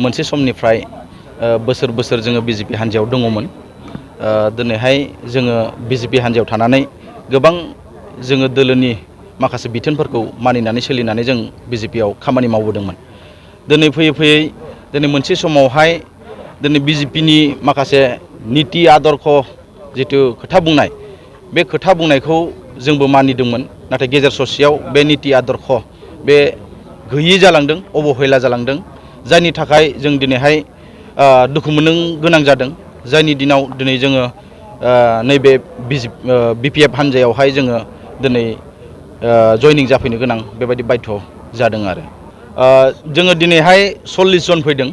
मोनसे समनिफ्राय बोसोर बोसोर जोङो बिजेपि हान्जायाव दङमोन। दिनैहाय जोङो बिजेपि हान्जायाव थानानै गोबां जोङो दोलोनि माखासे बिथोनफोरखौ मानिनानै सोलिनानै जों बिजेपियाव खामानि मावबोदोंमोन। दिनै फैयै फैयै दिनै मोनसे समावहाय दिनै बिजेपिनि माखासे निति आदर्श जिथु खोथा बुंनाय बे खोथा बुंनायखौ जोंबो मानिदोंमोन, नाथाय गेजेर ससेयाव बे निति आदर्श बे गैयि जालांदों, अबहेला जालांदों, जायनि थाखाय जों दिनैहाय दुखु मोननो गोनां जादों। जायनि दिनाव दिनै जोङो नैबे बिपिएफ हान्जायावहाय जोङो दिनै जयनिं जाफैनो गोनां बेबायदि बाध्य जादों आरो। जोङो दिनैहाय 40 जन फैदों।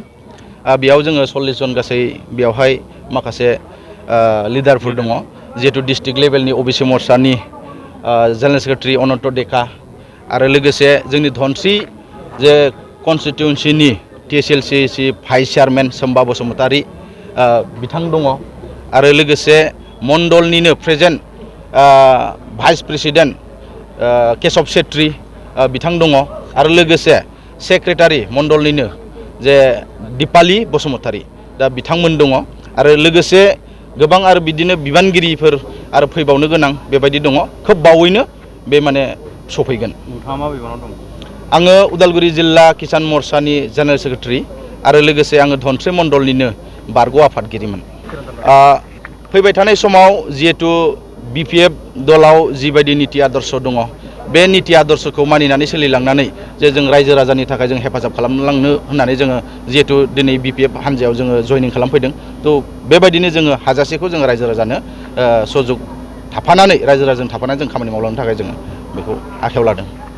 बेयाव जोङो 40 जन गासै बेयावहाय माखासे लिडारफोर दङ, जिहेतु डिस्ट्रिक्ट लेभेलनि अबिसि मर्चानि जेनेरेल सेक्रेटारि अनन्त डेका आरो लोगोसे जोंनि धनस्रि जे कनस्टिटिउन्सिनि TSLC भाइस चेयारमेन सोम्बा बसुमतारी बिथां दङ आरो लोगोसे मण्डलनिनो present vice president Keshav Chhetri बिथां दङ आरो लोगोसे सेक्रेटारि मण्डलनिनो जे दिपाली बसुमतारी दा बिथांमोन दङ आरो लोगोसे गोबां आरो बिदिनो बिबानगिरिफोर आरो फैबावनो गोनां बेबायदि दङ। खोब बावैनो बे माने सफैगोन। नोंथाङा मा बिबानाव दं? आङो उदालगुरि जिल्ला किसान मर्चानि जेनेरेल सेक्रेटारि आरो लोगोसे आङो धनस्रि मण्डलनिनो बारग' आफादगिरिमोन। फैबाय थानाय समाव जिहेतु बिपिएफ दलाव जिबायदि निति आदर्श दङ, बे निति आदर्शखौ मानिनानै सोलिलांनानै जे जों रायजो राजानि थाखाय जों हेफाजाब खालामलांनो होननानै जोङो जिहेतु दिनै बिपिएफ हान्जायाव जोङो जयनिं खालामफैदों। थ' बेबायदिनो जोङो हाजासेखौ जोङो रायजो राजानो सहयोग थाफानानै रायजो राजाजों थाफानानै जों खामानि मावलांनो थाखाय जोङो बेखौ आखायाव लादों।